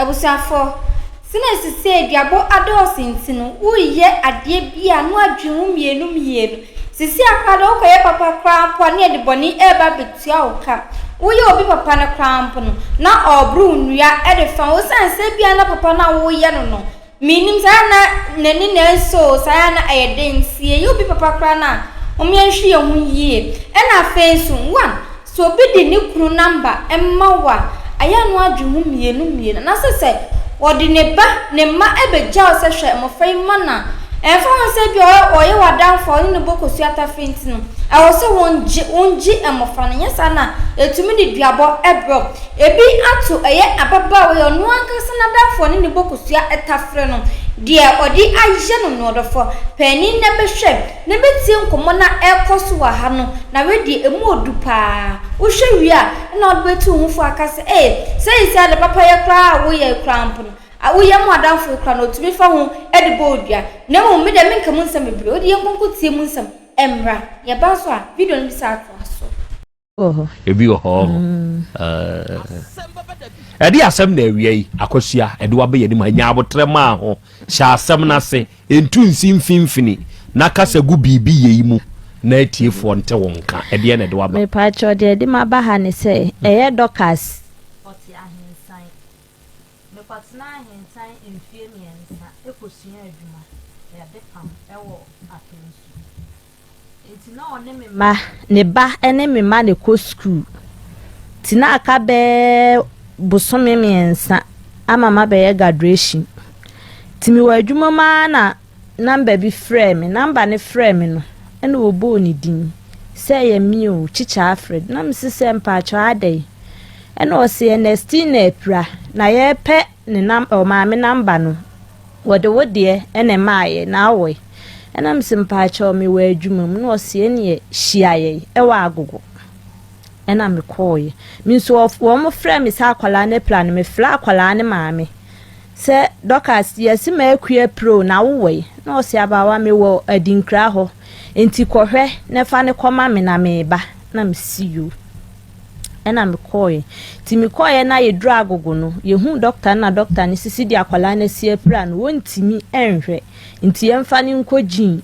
Abusuafoɔ, sɛnea seesei aduabɔ adɔɔso nti no, woreyɛ adeɛ bi a na woadwene ho mmienu mmienu. Seesei ara koraa deɛ wokɔyɛ papa koraa mpo a na yɛde bɔne reba abɛtua wo ka. Woyɛ obi papa no koraa mpo no, na ɔreboro wo nnua de fa wo. Ɛsiane sɛ ebia na papa no a woreyɛ no no, Mennim, saa ara na n'ani na ɛnsɔ o, saa ara na ɛyɛ den. Sɛ yɛyɛ obi papa koraa no a, momma yɛnhwɛ yɛn ho yie. Ɛna afei nso, one, sɛ obi de ne kunu namba ma wo a, ɛyɛ a na woadwene ho mmienu mmienu. Anaasɛ sɛ ɔde ne ba, ne mma bɛgya wo sɛ hwɛ mmɔfra yi ma no a, ɛmfa ho sɛ ebia ɔyɛ w'adamfo a ɔne no bɔ kosua tafere nti no, ɛwɔ sɛ wongye, wongye mmɔfra no. Nyɛ saa no a, ɛtumi de duabɔ brɛ wo. Ebi ato ɛyɛ ababaawa yi ɔno ankasa n'adamfo a ɔne no bɔ kosua tafere no, deɛ ɔde ayɛ no no ɔdɔfoɔ panin na bɛhwɛ na bɛtie nkɔmmɔ no a ɛrekɔ so wɔ ha no, na wei deɛ ɛmu ɔdu pa ara. Wohwɛ wie a, ɛna wode bɛtu wo ho fo aka sɛ, ee, sɛ seisei ade papayɛ koraa a woyɛ yi koraa mpo no, woyɛ mo adamfo yi koraa no, ɔtumi fa ho de bɔ wo dua. Na mmom me deɛ menka mu nsɛm bebree, wo deɛ yɛnkɔ nkɔtie mu nsɛm mmra. Yɛba nso a, video no bɛsan atoa so. Ebi wɔ hɔ. Ɛde asɛm na awia yi akosua ɛde waba yɛn anim ha nya abotrɛ maa ho hyɛ asɛm no ase ntu nsi mfimfini na kasa gu biribi yei mu na atiefoɔ nte wo nka ɛdeɛ na ɛde waba. Mepakyɛw deɛ ɛde maba ha ne sɛ ɛyɛ Dorcas. Ɔte ahensan. Mekɔtenaa ahensan mfie mmiɛnsa kɔsuaa adwuma, yɛadepam wɔ Apensu. Enti na ɔne me mma, ne ba ne me mma na ɛkɔ sukuu. Nti na aka bɛyɛ bosome mmiɛnsa ama mabɛyɛ graduation. Nti mewɔ adwuma mu ara na namba bi frɛɛ me. Namba no frɛɛ me no, ɛna wɔbɔɔ ne din sɛ ɛyɛ me o, Kyikyɛ Alfred. Na mese sɛ mpaakyɛw adɛn? Ɛna ɔse Ernestina apira na yɛrepɛ ne nam ɔmaame namba no. Wɔde wo deɛ na ɛmaa yɛ na awɔe. Ɛna mese mpaakyɛw mewɔ adwuma mu na ɔse ɛneɛ hyia yɛn ɛwɔ agogo. Ɛna mekɔɔeɛ. Me nso wɔn frɛ me sɛ akwadaa no apira no mefrɛ akwadaa no maame sɛ Dorcas yɛse m'akua apira o na wowɔ yi? Na ɔse abaawa mewɔ adinkra hɔ nti kɔhwɛ na fa no kɔma me na meba. Na mese yoo. Ɛna mekɔɔeɛ. Nti mekɔɔeɛ na yɛduru agogo no, yɛhuu dɔkta no na dɔkta no sisi deɛ akwadaa no asi apira no, wɔntumi nhwɛ. Nti yɛmfa no nkɔ gyin.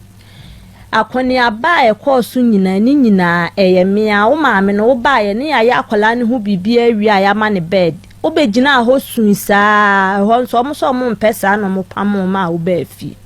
Akɔneaba a ɛkɔɔ so nyinaa, ne nyinaa ɛyɛ me a wo maame no wobaeɛ ne yɛayɛ akwadaa no ho biribiara awie a yɛama no bed. Wobɛgyinaa hɔ sui saa, ɛhɔ nso wɔn sɛ wɔmpɛ saa na wɔpamoo maa wobaa fie.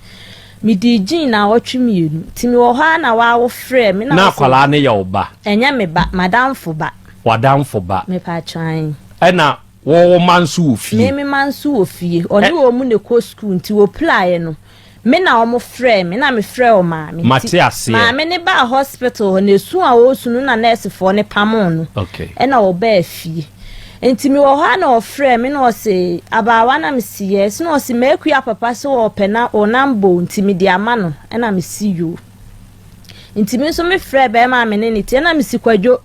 Medii gyin naawɔtwe mmienu. Nti mewɔ hɔ ara na waa wofrɛɛ me na Na wose. akwadaa no yɛ wo ba? Ɛnyɛ me ba, m'adamfo ba. W'adamfo ba. Mepatwɔ ae. Ɛna wo wo mma nso wɔ fie? Me me mma nso wɔ fie. Ɔne Ɛ. wɔn na ɛkɔ sukuu nti wɔpiraeɛ no, me na wɔfrɛɛ me na mefrɛɛ ɔmaame. Nti Mate aseɛ. maame no baa hospital hɔ na esu a ɔresu no na nɛɛsefoɔ no pamoo no. Okay. Ɛna ɔbaa fie. Nti mewɔ hɔ a na ɔfrɛɛ me na ɔse abaawa na mese yes na ɔse m'akua papa se ɔɔpɛ na wo number o nti mede ama no ɛna mese yoo. Nti me nso me frɛɛ bɛɛma a me ne no te ɛna mese Kwadwo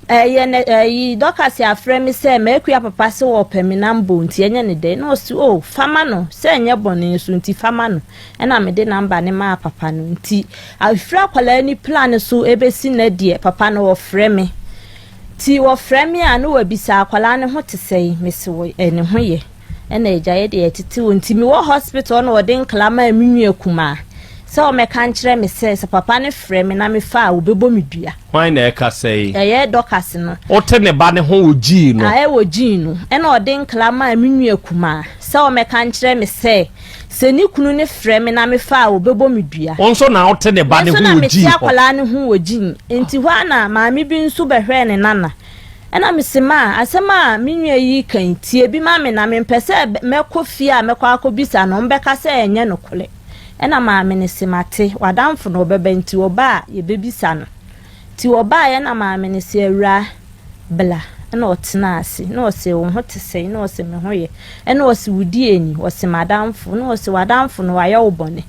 ɛyɛ nɛ ɛyi Dorcas afrɛ me sɛ m'akua papa se ɔɔpɛ me number o nti ɛnyɛ ne dɛn na ɔse oh fa ma no sɛ ɛnyɛ bɔne nso nti fa ma no ɛna mede number no maa papa no nti afiri akwadaa ni plan so ɛbɛsi nnɛ deɛ papa no ɔfrɛ me Nti wɔfrɛ me a na wɔabisa akwadaa no ho te sɛn, mese wɔ ɛ ne ho yɛ. Ɛna agya yɛ deɛ yɛtete wɔ nti mewɔ hospital na wɔde nkla maa me nua kumaa sɛ wɔmmɛka nkyerɛ me sɛ sɛ papa no frɛ me na mefa a wɔbɛbɔ me dua. Hwan na ɛkasa yi? Ɛyɛ Dorcas no. Wote ne ba no ho wɔ gyii no? Ae wɔ gyii no. Ɛna ɔde nkla maa me nua kumaa sɛ wɔmmɛka nkyerɛ me sɛ Sɛ ne kunu no frɛ me na mefa a, ɔbɛbɔ me dua. Wo nso na wote ne ba Me no nso ho na wɔ mete gyii hɔ. akwadaa no ho wɔ gyii. Enti hɔ ara na maame bi nso bɛhwɛɛ ne nana. Ɛnna mese, Ma, asɛm a me nua yi reka yi, tie bi ma me na mempɛ sɛ mɛkɔ fie a mɛkɔ akɔbisa no, wɔbɛka sɛ ɛnyɛ nokorɛ. Ɛnna maame no se, Mate, w'adamfo no ɔbɛba nti ɔba a, yɛbɛbisa no. Nti wɔbaeɛ na maame no se, Awuraa, bla. Ɛna ɔtenaa ase. Na ɔse, Wo ho te sɛn? Na ɔse, Me ho yɛ. Ɛna ɔse, Wo deɛ ni? Ɔse, M'adamfo. Na ɔse, W'adamfo no, wayɛ wo bɔne?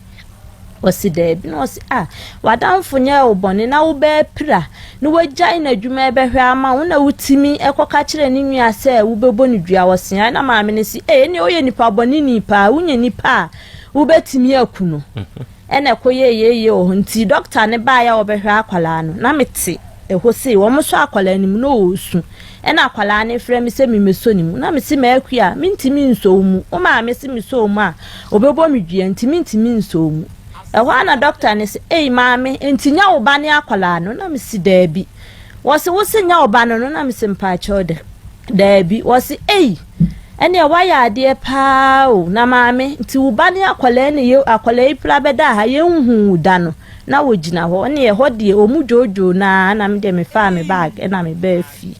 Ɔse, Daabi. Na ɔse, Ah, w'adamfo nyɛɛ wo bɔne na wobɛpira na wagyae n'adwuma ɛbɛhwɛ ama wo na wotumi kɔka kyerɛ ne nua sɛ wobɛbɔ no dua? Ɔse, Ae. Na maame no se, Ei, ɛneɛ woyɛ nipa bɔneni paa, wonya nipa a wobɛtumi aku no. Ɛna ɛkɔyɛɛ yieyie wɔ hɔ nti dɔkta no baeɛ a ɔbɛhwɛ akwadaa no na mete ɛhɔ sei wɔn sɔ akwadaa no mu na ɔresu. Ɛna akwadaa no frɛ me sɛ memmɛsɔ ne mu. Na mese M'akua, mentumi nsɔ wo mu. Wo maame se mesɔ wo mu a, ɔbɛbɔ me dua nti mentumi nsɔ wo mu. Ɛhɔ ara na dɔkta no se, Ei maame, enti nyɛ wo ba ne akwadaa no? Na mese daabi. Wɔse wo se nyɛ wo ba no no? Na mese mpaakyɛw dɛ daabi. Wɔse ei, ɛneɛ woayɛ adeɛ paa o, na maame, nti wo ba ne akwadaa ne yɛ akwadaa yi pra bɛdaa ha yɛnhuu wo da no na wɔgyina hɔ. Ɛneɛ ɛhɔ deɛ wɔn dwoodwoo no ara na me deɛ mefaa me bag ɛna mebaa fie.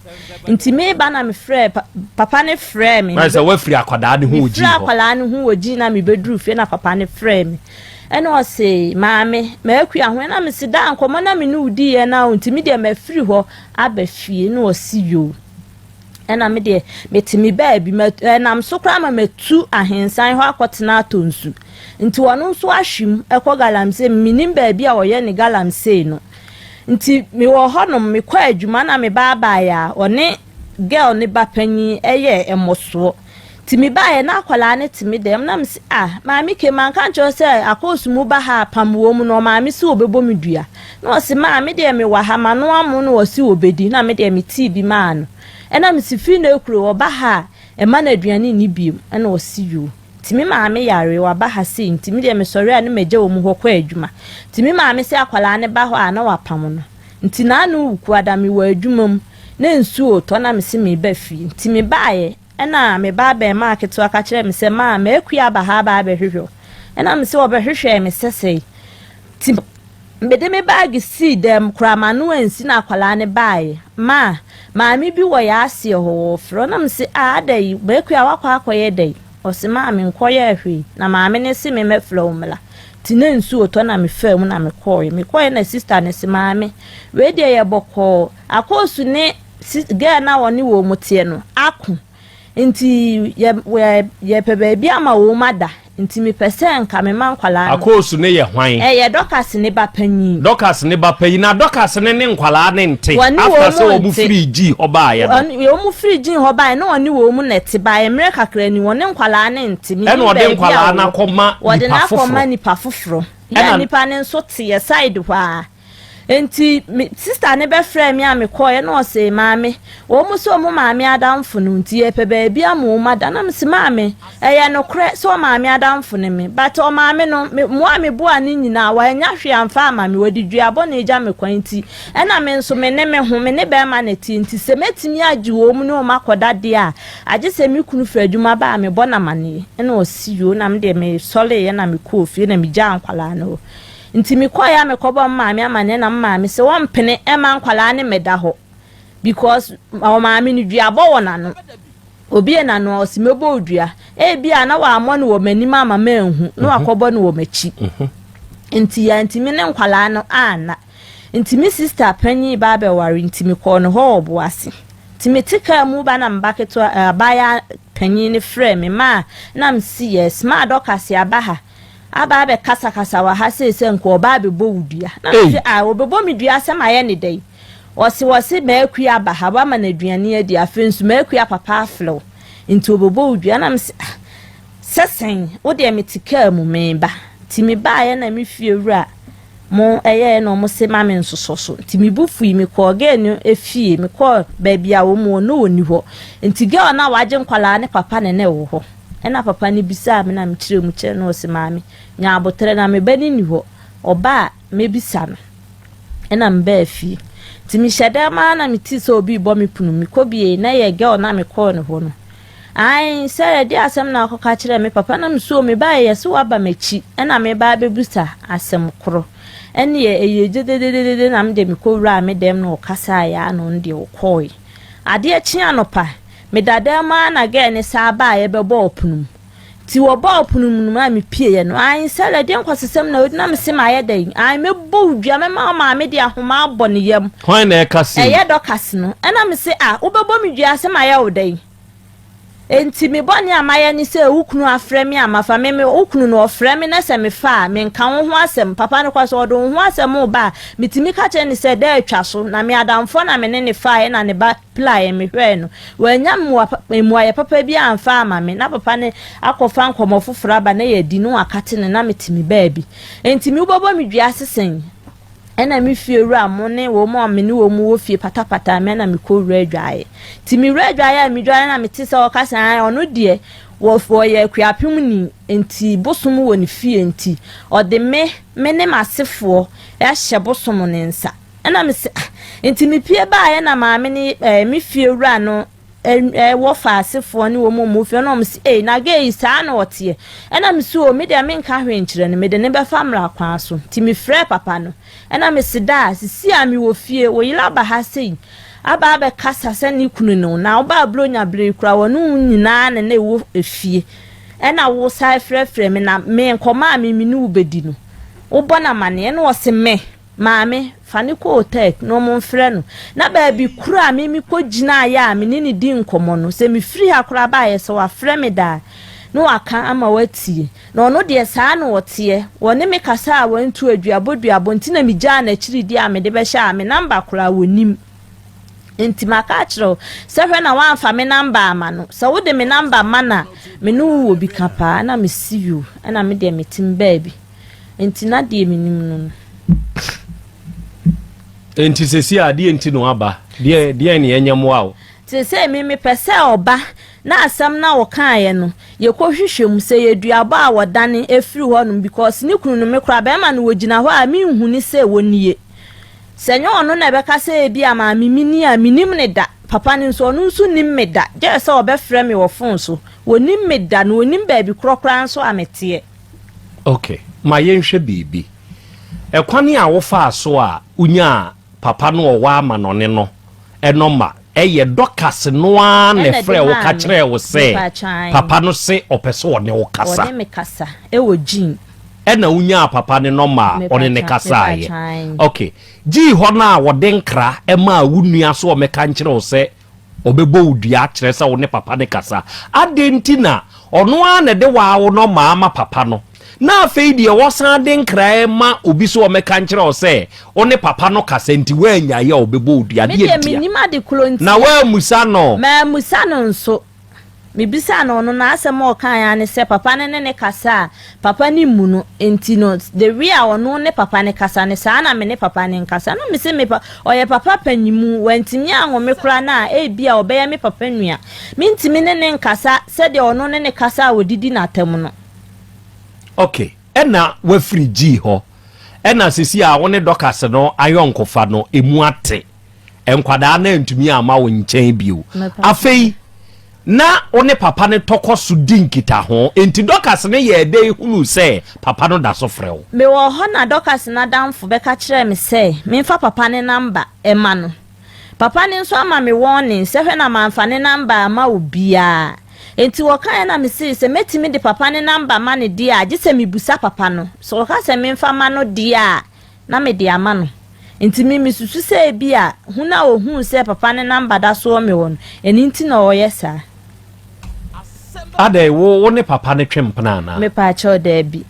Nti meba na mefrɛɛ papa no frɛɛ me. Sɛ woafiri akwadaa no ho wɔ gyii hɔ. Mefiri akwadaa no ho wɔ gyii na mebɛduru fie na papa no frɛɛ me. Ɛna ɔse, Maame, m'akua ho? Ɛna mese, Daa nkɔmmɔ na me ne wo diiɛ no a nti me deɛ mafiri hɔ aba fie. Ɛna ɔse, Yoo. Ɛna me deɛ mete me baabi, ɛnam so koraa ma matu ahensan hɔ akɔtena atɔ nsu. Nti ɔno nso ahwe mu kɔ galamsey, mennim baabi a ɔyɛ ne galamsey no. Nti mewɔ hɔnom, mekɔ adwuma na me ba baeɛ a, ɔne girl ne ba panyin yɛɛ mmɔsoɔ. Nti mebaeɛ na akwadaa no te me dɛm na mese ah maame Kay manka ankyerɛ wo sɛ akɔɔso mu ba ha a pam wɔ mu no ɔmaame se ɔbɛbɔ me dua na ɔse maa me deɛ mewɔ ha manoa mo na ɔse ɔbɛdi na me deɛ metee bi maa no ɛna mese firi no akuro ɔba ha a ɛma no aduane nni biom ɛna ɔse yoo nti me maame yare waba ha sei nti me deɛ mesɔre a ne magya wɔ mu hɔ kɔ adwuma nti me maame se akwadaa no ba hɔ a na wapam no nti naano wukuada mewɔ adwuma mu na nsuo retɔ na mese meba fie nti mebaeɛ Ɛnna me ba abarimaa ketewa ka kyerɛɛ me sɛ, 'Maa, m'akua aba ha aba abɛhwehwɛ wo. Ɛnna mese, 'Ɔbɛhwehwɛɛ me sɛsɛɛ. Nti mede me baage sii dɛm koraa, m'ano ansi na akwadaa no baeɛ. Maa, maame bi wɔ yɛn aseɛ hɔ, wɔrefrɛ wo. Ɛnna mese, 'Ah, adɛn yi, m'akua woakɔ akɔyɛ dɛn? Ɔse, 'Maa, menkɔyɛɛ hwee, na maame no se memmɛfrɛ wo mmra. Nti na nsuo retɔ na mefaa mu na mekɔeɛ. Mekɔeɛ na sista no se, 'Maame, wei deɛ yɛ bɔkɔɔ. Akoosu ne Si girl no a ɔne wɔn teɛ no ako nti yɛ yɛ yɛpɛ baabi ama wɔn ada nti mepɛ sɛ nka mema nkwadaa no. Akoosu no yɛ hwan? Ɛyɛ Dorcas ne ba panyin. Dorcas ne ba panyin na Dorcas ne ne nkwadaa no nte Wɔne after wɔn sɛ wɔn nte. firi gyii hɔ baeɛ no. Wɔn wɔn firi gyii hɔ baeɛ na ɔne wɔn na ɛte baeɛ mmerɛ kakra ni wɔne nkwadaa no nte. Ɛna Menim ɔde baabi a nkwadaa no wɔwɔ. akɔma Wɔde no nipa akɔma foforɔ. nipa foforɔ. Yɛ Ɛna nipa no nso te yɛ side hɔ ara. Enti me sista no bɛfrɛɛ me a mekɔeɛ na ɔse, Maame, wɔn sɛ wɔn maame adamfo no nti yɛpɛ baabi ama wɔn ada. Na mese, Maame, ɛyɛ nokorɛ sɛ ɔmaame adamfo ne me, but ɔmaame no, me, mmoa a meboaa no nyinaa, wannya hwee amfa amma me, wɔde dua bɔne gya me kwan nti, ɛna me nso me ne me ho, me ne bɛrima na ɛteɛ nti, sɛ mɛtumi agye wɔn ne wɔn akɔda deɛ a, agye sɛ me kunu firi adwuma ba a mebɔ no amaneɛ. Ɛna ɔse, Yoo, na me deɛ mesɔreeɛ na mekɔɔ fie na megyaa nkwadaa no hɔ. Nti mekɔeɛ a mekɔbɔɔ me maame amaneɛ na me maame se ɔmpene mma nkwadaa no mmɛda hɔ because ɔmaame no duabɔ wɔ n'ano. Obie n'ano a ɔse mɛbɔ wo dua. Ebia na wammɔ no wɔ m'anim ama manhu na wakɔbɔ no wɔ m'akyi. Nti yɛantumi ne nkwadaa no anna. Nti me sister panyin ba abɛware nti mekɔɔ ne hɔ wɔ Boase. Nti mete kaa mu ba na me ba ketewa abaayewa panyin no frɛɛ me maa na mese yes maa Dorcas aba ha. Aba abɛkasakasa wɔ ha sei sɛ nka ɔba abɛbɔ wo dua. Na Ei! mese, ah, ɔbɛbɔ me dua sɛ mayɛ ne dɛn? Ɔse, ɔse m'akua aba ha, wama no aduane adi, afei nso m'akua papa afrɛ wo, nti ɔbɛbɔ wo dua. Na mese, ah, sɛ sɛn? Wo deɛ mete kaa mu, meba. Nti mebaeɛ na me fie wura mo ɛyɛɛ na ɔmo se ma me nsosɔ so. Nti me bo fui, mekɔɔ girl no efie, mekɔɔ baabi a wɔn wɔ, na ɔnni hɔ. Nti girl no a wagye nkwadaa ne papa na na ɛwɔ hɔ. Ɛna papa no bisaa me na mekyerɛɛ mu kyerɛɛ no, ɔse maame nya aboterɛ na me ba no nni hɔ, ɔba a mɛbisa no. Ɛna mebaa fie. Nti mehyɛ dɛm ara na metee sɛ obi rebɔ me pono mu, mekɔ bie na ɛyɛ girl no a mekɔɔ ne hɔ no. Ae, Sarah ɛdeɛ asɛm na akɔka kyerɛɛ me papa na mesuo mebaeɛ yɛse woaba m'akyi ɛna meba abɛbusa asɛm korɔ. Ɛneɛ ɛyɛ gyedededede na medeɛ mekɔwuraa me dɛm na ɔkasaeɛ ara na ɔno deɛ ɔkɔɔe. Adeɛ kye anɔpa, Meda dan mu ara na girl no san baeɛ bɛbɔɔ pono mu. Nti wɔbɔɔ pono mu no a mepieeɛ no, ae Sarah ɛdeɛn nkwasasɛm na wodi na mese mayɛ dɛn? Ae mɛbɔ wo dua, mɛma wo maame de ahoma abɔ ne yam. Hwan na ɛka sei? Ɛyɛ Dorcas no. Ɛna mese ah wobɛbɔ me dua sɛ mayɛ wo dɛn? Enti me bɔne a mayɛ ne sɛ wo kunu afrɛ me a mafa me, me wo kunu no ɔfrɛ me na sɛ mefa a menka wo ho asɛm. Papa no koraa sɛ ɔde wo ho asɛm reba a metumi ka kyerɛ no sɛ da atwa so na me adamfoɔ na me ne no faeɛ na ne ba pilaeɛ, mehwɛɛ no, wannya mmoa pa, mmuaeɛ papa biara amfa amma me. Na papa no akɔfa nkɔmmɔ foforɔ aba na yɛadi na wakate no na mete me baabi. Enti me wobɛbɔ me dua ase sɛn? Ɛna me fie wura mo ne wɔn a me ne wɔn wɔ fie patapataa me na mekɔ wura adwaeɛ. Nti me wura adwaeɛ a medwaeɛ na mete sɛ ɔka sɛ ae ɔno deɛ wɔyɛ akuapem ni nti bosom wɔ ne fie nti ɔde me me ne m'asefoɔ ahyɛ bosom ne nsa. Ɛna me sɛ ah nti mepie baeɛ na maame ne ɛɛ me fie wura no wɔ faasefoɔ ne wɔn a wɔwɔ fie na wɔn se ei na gay yi saa na ɔteɛ ɛna me se o me deɛ menka hwee nkyerɛ no mede ne bɛfa mmara kwan so nti mefrɛɛ papa no ɛna me se daa sisi a mewɔ fie wo yere aba ha sei aba abɛkasa sɛ ne kunu ne wo na wobaa buronya bere yi koraa wɔne wo nyinaa na na ɛwɔ efie ɛna wo san frɛfrɛ me na me nkɔmɔ a me me ne wo bɛdi no wobɔ no amaneɛ ɛna ɔse me Maame, fa no kɔ hotel na wɔmfrɛ no. Na baabi koro a me mekɔgyinaeɛ a me ne no dii nkɔmmɔ no, sɛ mefiri ha koraa baeɛ sɛ wafrɛ me daa na waka ama woatie. Na ɔno deɛ saa na ɔteɛ. Ɔne me kasa a wantu aduabɔ duabɔ nti na megyaa no akyiri deɛ a mede bɛhyɛ a me number koraa ɔnnim. Nti maka akyerɛ wo sɛ hwɛ na woamfa me number amma no. Sɛ wode me number ma no a, me ne wo wɔ bi ka paa. Ɛna mese yoo, ɛna me deɛ metem baabi. Nti na deɛ menim no no. Nti sɛsi a deɛ nti na waba? Deɛ deɛn ne yɛnyɛ mmoa wo? Seesei me mepɛ sɛ ɔba na asɛm no a ɔkaeɛ no yɛkɔ hwehwɛ mu sɛ yɛ duabɔ a wɔdane firi hɔ nom because ne kunu no me koraa bɛrima no wɔgyina hɔ a menhuni sɛ wɔnie sɛ nyɛ ɔno na ɛbɛka sɛ ebi a maame meni a menim ne da papa no nso ɔno nso nim me da gyɛ sɛ ɔbɛfrɛ me wɔ phone so wɔnim me da na wɔnim baabi korɔ koraa nso a meteɛ. Ok, ma yɛnhwɛ biribi. Ɛkwan a wofaa so a wonyaa papa no a ɔwɔ amanɔne no nɔma, ɛyɛ Dorcas no ara na Ɛna ɛde ɛfrɛɛ wo maa ka me. kyerɛɛ wo sɛ Mepatwa ae. papa no se ɔpɛ sɛ ɔne wo kasa. Ɔne me kasa ɛwɔ Jean. Ɛna wonyaa papa no nɔma a ɔne no Mepatwa, kasaeɛ. mepatwa ae. Ok, Jean hɔ no a wɔde nkra maa wo nua sɛ ɔmmɛka nkyerɛ wo sɛ Ɔbɛbɔ wo dua akyerɛ sɛ wo ne papa no kasa. Adɛn nti na ɔno ara na ɛde w'awo no maa ma papa no, na afei deɛ wɔsan de nkra rema obi sɛ ɔmmɛka nkyerɛ wo sɛ wo ne papa no kasa nti woannyae a ɔbɛbɔ wo dua? Me Deɛ deɛ ntia? mennim ade korɔ nti Na a. woammusa no? Mammusa no nso. Mebisaa no, ɔno n'asɛm a ɔkaeɛ ara ne sɛ papa no ne no kasa a, papa no mmu no, nti no the way a ɔno ne papa no kasa no, saa na me ne papa no nkasa. Na mese me pa, ɔyɛ papa panyinmu, wantumi anwo me koraa no a, ebia ɔbɛyɛ me papa nua. Mentumi ne no nkasa sɛdeɛ ɔno ne no kasa a ɔdidi no atɛm no. Ok, ɛna wafiri G hɔ, ɛna seesei a wo ne Dorcas no ayɔnkofa no, ɛmu ate. Nkwadaa no antumi amma wo nkyɛn bio. Afei, na wo ne papa no tɔkɔ so di nkitaho. Enti Dorcas no yɛɛ dɛn hunuu sɛ papa no da so frɛ wo? Mewɔ hɔ na Dorcas n'adamfo bɛka kyerɛɛ me sɛ memfa papa no namba mma no. Papa no nso ama me warning sɛ hwɛ na mamfa ne namba amma obiara. Enti wɔkaeɛ na mesee sɛ mɛtumi de papa no namba ma no deɛ a, gye sɛ mebusa papa no. Sɛ ɔka sɛ memfa mma no deɛ a, na mede ama no. Enti me mesusu sɛ ebia hunu a ohuu sɛ papa no namba da so wɔ me hɔ no, ɛno nti na ɔreyɛ saa. Adɛn, wo wo ne papa no twe mpena anaa? Mepaakyɛw, daabi.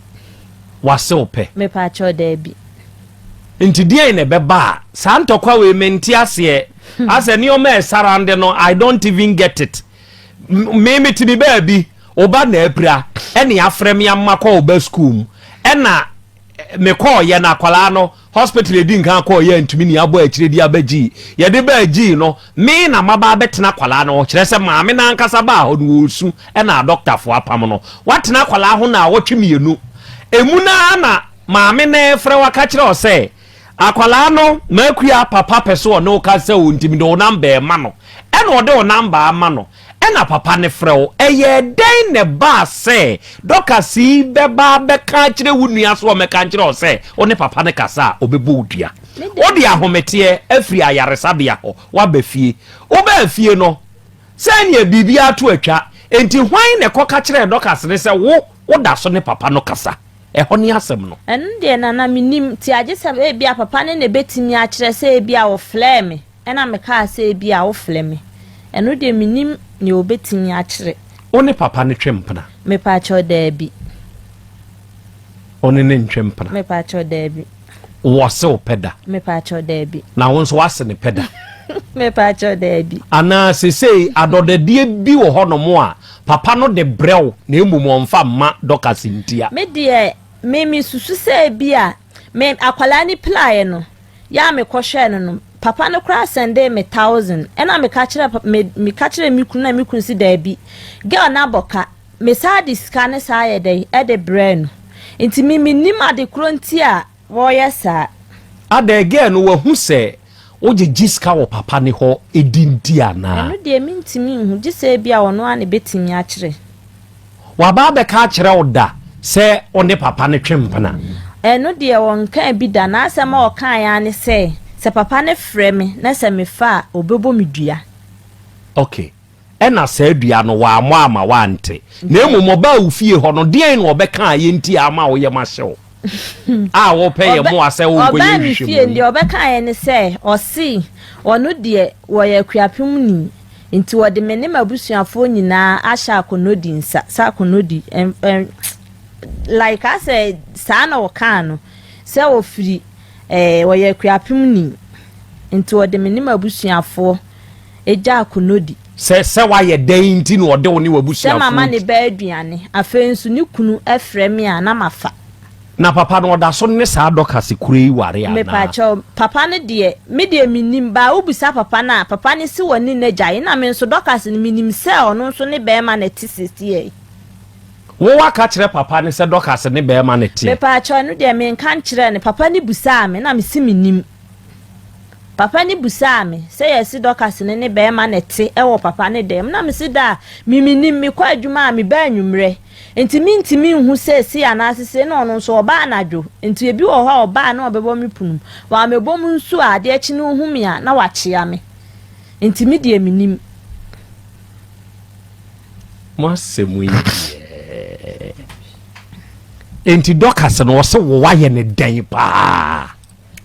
Wase wo pɛ? Mepaakyɛw, daabi. Nti deɛn na ɛbɛba a saa ntɔkwa wei mente aseɛ asɛ nneɛma a ɛsarande no I don't even get it me mete me baabi wo ba na apira ɛne afrɛ me ama kɔ wo ba school mu ɛna mekɔɔyɛ no akwadaa no hospital edi nkan kɔɔyɛ ntumi ni abɔ akyire de aba gyii yɛde baa gyii no me na maba abɛtena akwadaa no hɔ kyerɛ sɛ maame no ankasa baa hɔ no wɔresu ɛna adɔktafoɔ apam no watena akwadaa ho na awɔtwe mmienu emu naa na maame no ɛfrɛ waka kyerɛ ɔ sɛ akwadaa no makua papa pɛ so ɔne wo ka sɛ o ntumi de wo namba ɛma no ɛna ɔde wo namba ama no Ɛna papa no frɛ wo. Ɛyɛɛ dɛn na ɛbaa sɛ Dorcas yi bɛba abɛka akyerɛ wo nua sɛ ɔmmɛka nkyerɛ wo sɛ wo ne papa no kasa a, ɔbɛbɔ wo dua? Wode ahometeɛ afiri ayaresabea hɔ, woaba fie. Wobaa fie no, sɛdeɛ biribiara to atwa. Enti hwan na ɛkɔka kyerɛɛ Dorcas no sɛ wo, woda so ne papa no kasa? Ɛhɔ ne asɛm no. Ɛno deɛ Nana, mennim. Nti agye sɛ ebia papa no na ɛbɛtumi akyerɛ sɛ ebia ɔfrɛɛ me. Ɛna mekaa sɛ ebia wofrɛ me. Ɛno deɛ mennim nea ɔbɛtumi akyerɛ. Wo ne papa no twe mpena? Mepaakyɛw daabi. Wo ne no ntwe mpena? Mepaakyɛw daabi. Wɔse wo pɛ da? Mepaakyɛw daabi. Na wo nso woase ne pɛ da? Mepaakyɛw daabi. Anaa sesei adɔdɔdeɛ bi wɔ hɔnom a papa no de brɛ wo na mmom ɔmfa mma Dorcas ntia? Me deɛ me mesusu sɛ ebia me akwadaa no piraeɛ no. Yɛ a mekɔhwɛɛ no no, papa no koraa sɛndee me thousand. Ɛna meka kyerɛɛ me meka kyerɛɛ me kunu na me kunu se daabi, girl no abɔ ka. Mesaa de sika no saa yɛ dɛn ɛde brɛɛ no. Nti me mennim ade korɔ nti a wɔyɛ saa. Adɛn, girl no wahu sɛ wogyegye sika wɔ papa no hɔ di nti anaa? Ɛno deɛ mentumi nhu, gye sɛ ebia ɔno ara na ɛbɛtumi akyerɛ. Waba abɛka akyerɛ wo da sɛ wo ne papa no twe mpena? Ɛno deɛ ɔnkaa bi da. N'asɛm a ɔkaeɛ ara ne sɛ, sɛ papa no frɛ me na sɛ mefa a, ɔbɛbɔ me dua. Ok. Ɛna saa dua no, wammɔ amma woante. Na mmom ɔbaa wo fie hɔ no, deɛn na ɔbɛkaeɛ nti a ama wo yam ahye wo a wopɛ yɛn mmoa sɛ wonkɔyɛ Ɔbaa me fie no, nhwehwɛmu yi? deɛ ɔbɛkaeɛ ne sɛ, ɔse ɔno deɛ wɔyɛ Akuapemni. Nti wɔde me ne m'abusuafoɔ nyinaa ahyɛ Akonodi nsa sɛ Akonodi ɛn ɛn like asɛ saa na ɔkaa no sɛ ɔfiri ɛɛ ɔyɛ Akuapem ni nti ɔde me ne m'abusuafoɔ gya Akonodi. Sɛ sɛ wayɛ dɛn nti na ɔde wo ne Sɛ w'abusuafoɔ mama ne ba aduane afei nso ne kunu frɛ me a na mafa. Na papa no ɔda so ne saa Dorcas koro yi ware anaa? Mepakyɛw, papa no deɛ, me deɛ mennim, but wobisa papa no a, papa no se wɔne no agyae, ɛna me nso Dorcas no menim sɛ ɔno nso ne bɛɛma na ɛte seesei. Wo waka kyerɛ papa no sɛ Dorcas ne bɛɛma na ɛteɛ? Mepakyɛw, ɛno deɛ menka nkyerɛɛ no, papa no busaa me, ɛna mese mennim. Papa no busaa me sɛ yɛse Dorcas no ne bɛɛma na ɛte wɔ papa no dan mu, na mese daa, me mennim, mekɔ adwuma a meba anwummerɛ. Nti mentumi nhu sɛ sei anaase sei na ɔno nso ɔba anadwo nti ebi wɔ hɔ a ɔba a na ɔbɛbɔ me pono mu wammɛbɔ mu nso a adeɛ kye no ɔhu me a na wakyea me nti me deɛ mennim. Mo asɛm yi deɛ. Enti Dorcas no ɔse wo wayɛ no dɛn paa?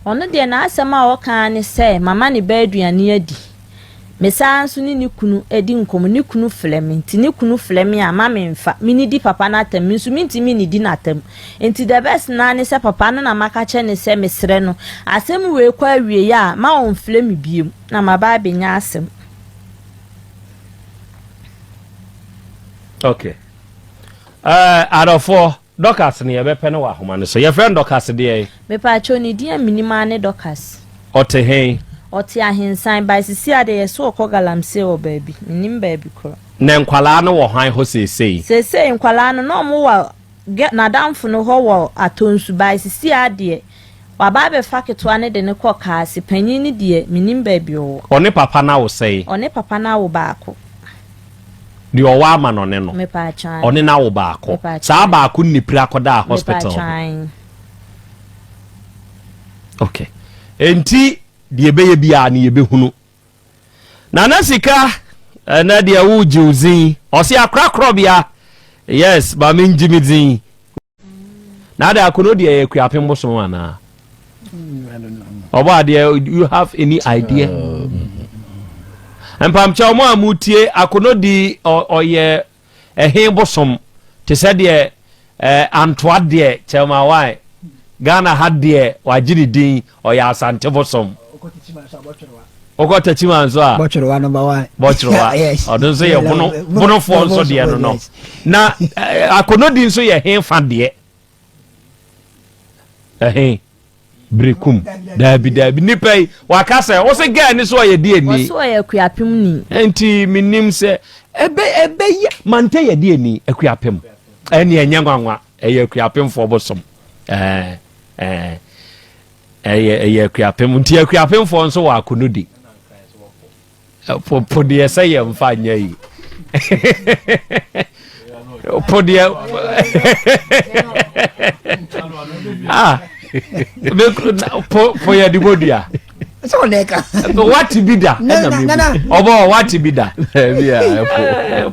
Ɔno deɛ n'asɛm a ɔka ara ne sɛ mama ne ba aduane adi. Me san nso ne ne kunu di nkɔmmɔ, ne kunu frɛ me, nti ne kunu frɛ me a ma memfa, mennidi papa no atɛm, me nso mentumi nnidi no atɛm. Nti the best no ara ne sɛ papa no na maka akyerɛ no sɛ mesrɛ no, asɛm wei kɔ awieeɛ a ma ɔmfrɛ me bio na maba abɛnya asɛm. Okay. Uh, adɔfoɔ Dorcas no yɛbɛpɛ no wɔ ahoma no so. Yɛfrɛ no Dorcas deɛn? Mepaakyɛw ne din a menim ara ne Dorcas. Ɔte hen? Ɔte Ahensan by sisi a deɛ yɛse ɔkɔ galamsey wɔ baabi. Mennim baabi korɔ. Na nkwadaa no wɔ hwan hɔ seesei? Seesei nkwadaa no na ɔmo wɔ gɛ n'adamfo no hɔ wɔ Atonsu by sisi a deɛ waba abɛfa ketewa no de no kɔ Kaase, panyin no deɛ mennim baabi ɔwɔ. Ɔne papa no awo sɛn? Ɔne papa no awo baako. Deɛ ɔwɔ ama no ne no. Ɔne no awo baako. Saa baako no ne pira kɔdaa hospital no. Okay. Enti deɛ ɛbɛyɛ biara no yɛbɛhunu. Nana Sika ɛnɛ deɛ wogye wo dzin. Ɔse akorakorɔbea. Yes, ma mengye me dzin. Na ade akono deɛ yɛ kuapem bosom anaa? Ɔbɔ adeɛ you have any idea? Mpamkyɛ ɔmo a mutie akono di ɔyɛ ɛhe bosom te sɛ deɛ ɛɛ antoa deɛ kyɛmawan Ghana ha deɛ wagye ne din ɔyɛ asante bosom. Wokɔ Techiman nso a. Bɔtwerewa number one. Bɔtwerewa. Yes. Ɔno nso yɛ bono bonofoɔ nso deɛ no no. Na eh, akonodi nso yɛ he fa deɛ. Ɛhe berekum daabi daabi nipa yi waka sɛ wosɛ gɛɛ ne so ɔyɛ deɛ ni. Wɔso ɔyɛ akuapem ni. Nti menim sɛ ɛbɛ ɛbɛyɛ mante yɛ deɛ ni akuapem ɛne ɛnyɛ nwanwa ɛyɛ akuapemfoɔ bosom ɛɛ ɛɛ. Ɛyɛ ɛyɛ akuapem nti akuapemfoɔ nso wɔ akonodi. Po po deɛ sɛ yɛ mfa nyɛ yi. Po deɛ ah po po yɛ de bɔ dua. Sɛ ɔna ɛka. Wate bi da ɛna mi bu ɔbɔ wate bi da.